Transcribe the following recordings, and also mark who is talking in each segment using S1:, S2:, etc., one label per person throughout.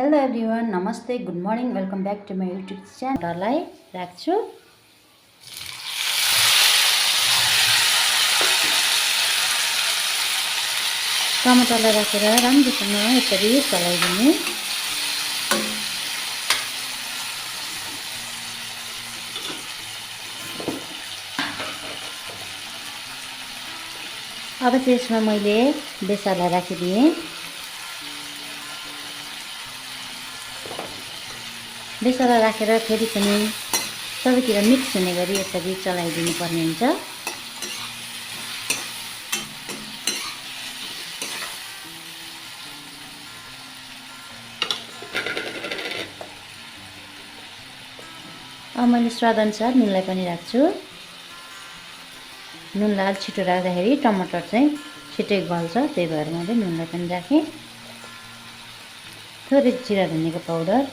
S1: Hello everyone, नमस्ते, good morning, welcome back to my YouTube च्यानललाई राख्छु। टमाटरलाई राखेर राम्रोसँग यसरी चलाइदिने। अब चाहिँ यसमा मैले बेसारलाई राखिदिएँ। बेसारा राखेर फेरि पनि सबैतिर मिक्स हुने गरी यसरी चलाइदिनु पर्ने हुन्छ। अब मैले स्वादअनुसार नुनलाई पनि राख्छु। नुनलाई अलि छिटो राख्दाखेरि टमाटर चाहिँ छिटै गल्छ, त्यही भएर मैले नुनलाई पनि राखेँ। थोरै जिरा धनियाको पाउडर,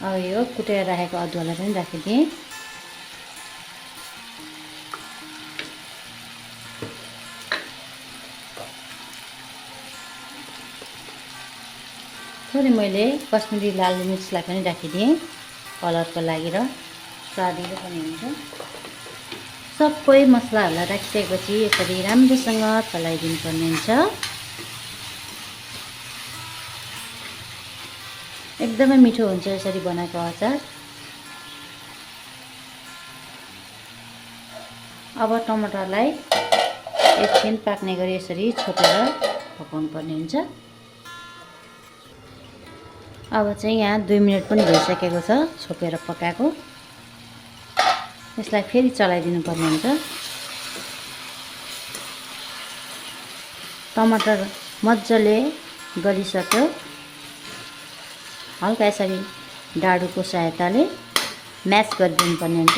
S1: अब यो कुटेर राखेको अदुवालाई पनि राखिदिएँ। थोरै मैले कश्मिरी लाल मिर्चलाई पनि राखिदिएँ कलरको लागि र स्वादिलो पनि हुन्छ। सबै मसलाहरूलाई राखिसकेपछि यसरी राम्रोसँग चलाइदिनु पर्ने हुन्छ। एकदमै मिठो हुन्छ यसरी बनाएको अचार। अब टमाटरलाई एकछिन पाक्ने गरी यसरी छोपेर पकाउनु पर्ने हुन्छ। अब चाहिँ यहाँ 2 मिनट पनि भइसकेको छ छोपेर पकाएको। यसलाई फेरि चलाइदिनु पर्ने हुन्छ। टमाटर मजाले गलिसक्यो। हल्का यसरी डाडुको सहायताले म्यास गरिदिनु पर्ने हुन्छ।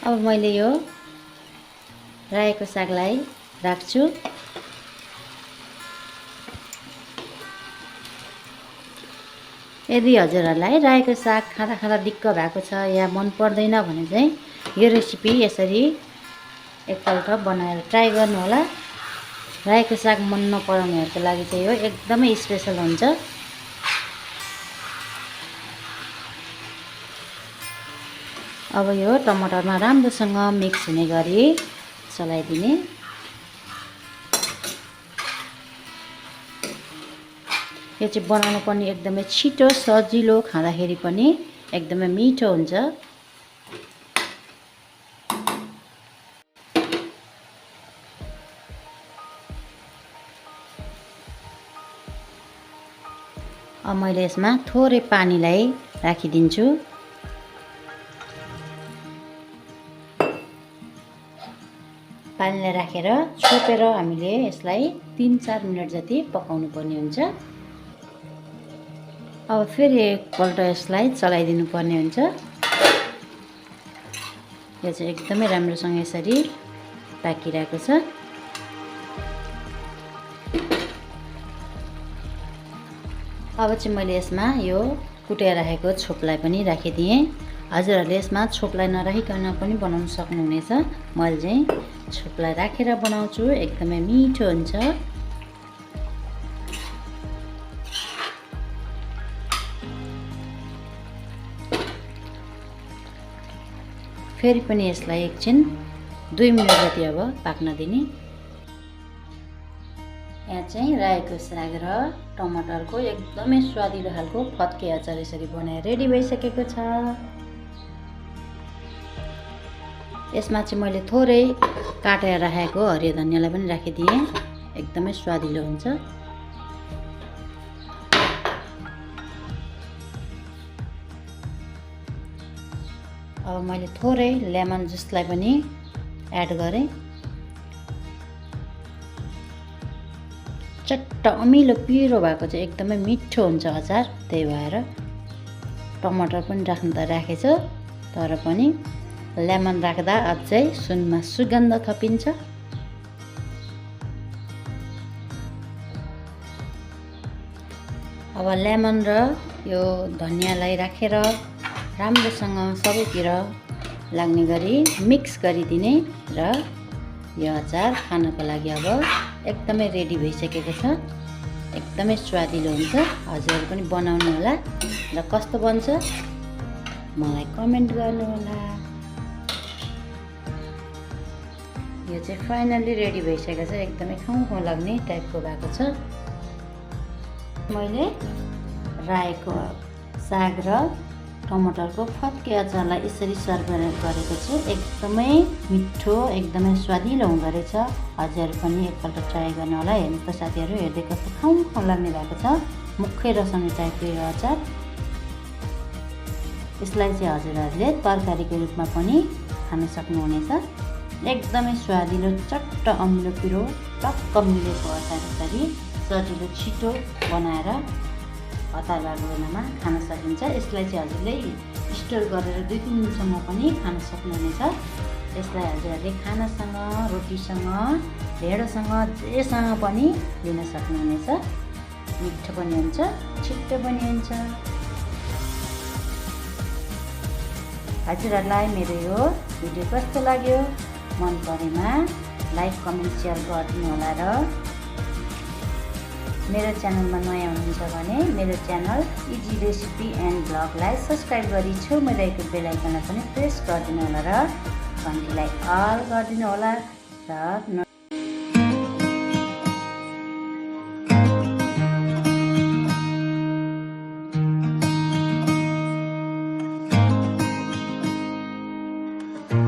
S1: अब मैले यो रायोको सागलाई राख्छु। यदि हजुरहरूलाई रायोको साग खाँदा खाँदा दिक्क भएको छ या मन पर्दैन भने चाहिँ यो रेसिपी यसरी एकपल्ट बनाएर ट्राई गर्नु होला। रायोको साग मन नपराउनेहरूको लागि चाहिँ यो एकदमै स्पेसल हुन्छ। अब यो टमाटरमा राम्रोसँग मिक्स हुने गरी चलाइदिने। यो चाहिँ बनाउनु पनि एकदमै छिटो, सजिलो, खाँदाखेरि पनि एकदमै मिठो हुन्छ। अब मैले यसमा थोरै पानीलाई राखिदिन्छु। पानीलाई राखेर छोपेर हामीले यसलाई 3-4 मिनट जति पकाउनु पर्ने हुन्छ। अब फेरि एकपल्ट यसलाई चलाइदिनु पर्ने हुन्छ। यो चाहिँ एकदमै राम्रोसँग यसरी पाकिरहेको छ। अब चाहिँ मैले यसमा यो कुटेर राखेको छोपलाई पनि राखिदिएँ। हजुरहरूले यसमा छोपलाई नराखिकन पनि बनाउन सक्नुहुनेछ। मैले चाहिँ छोपलाई राखेर बनाउँछु, एकदमै मिठो हुन्छ। फेरि पनि यसलाई एकछिन 2 मिनट जति अब पाक्न दिने। यहाँ चाहिँ रायोको साग र टमाटरको एकदमै स्वादिलो खालको फत्के अचार यसरी बनाएर रेडी भइसकेको छ। यसमा चाहिँ मैले थोरै काटेर राखेको हरियो धनियालाई पनि राखिदिएँ, एकदमै स्वादिलो हुन्छ। अब मैले थोरै लेमन जुसलाई पनि एड गरेँ। चट्ट अमिलो पिरो भएको चाहिँ एकदमै मिठो हुन्छ अचार, त्यही भएर टमाटर पनि राख्नु त राखेछ, तर पनि लेमन राख्दा अझै सुनमा सुगन्ध थपिन्छ। अब लेमन र यो धनियाँलाई राखेर राम्रोसँग सबैतिर लाग्ने गरी मिक्स गरिदिने र यो अचार खानको लागि अब एकदमै रेडी भइसकेको छ। एकदमै स्वादिलो हुन्छ। हजुरहरू पनि बनाउनु होला र कस्तो बन्छ मलाई कमेन्ट गर्नु होला। यो चाहिँ फाइनली रेडी भइसकेको छ। एकदमै खाउँ लाग्ने टाइपको भएको छ। मैले रायोको साग र टमाटरको फत्के अचारलाई यसरी सर्भ गरेको छु। एकदमै मिठो, एकदमै स्वादिलो हुँदो रहेछ। हजुरहरू पनि एकपल्ट ट्राई गर्नु होला। हेर्नुहोस् त साथीहरू, हेर्दै कस्तो खाउँ लाग्ने भएको छ। मुखै रसाउने टाइपको यो अचार। यसलाई चाहिँ हजुरहरूले तरकारीको रूपमा पनि खान सक्नुहुनेछ। एकदमै स्वादिलो, चट्ट अमिलो पिरो टक्क मिलेको अचार यसरी सजिलो छिटो बनाएर हतार भएको बेलामा खान सकिन्छ। यसलाई चाहिँ हजुरले स्टोर गरेर 2-3 दिनसम्म पनि खान सक्नुहुनेछ। यसलाई हजुरहरूले खानासँग, रोटीसँग, ढेँडोसँग, जेसँग पनि लिन सक्नुहुनेछ। मिठो पनि हुन्छ, छिटो पनि हुन्छ। हजुरहरूलाई मेरो यो भिडियो कस्तो लाग्यो मन परेमा लाइक, कमेन्ट, सेयर गरिदिनु होला र मेरो च्यानलमा नयाँ हुनुहुन्छ भने मेरो च्यानल इजी रेसिपी एन्ड ब्लगलाई सब्सक्राइब गरी छेउमा रहेको बेल आइकनलाई पनि प्रेस गरिदिनु होला र घन्टीलाई अल गरिदिनु होला र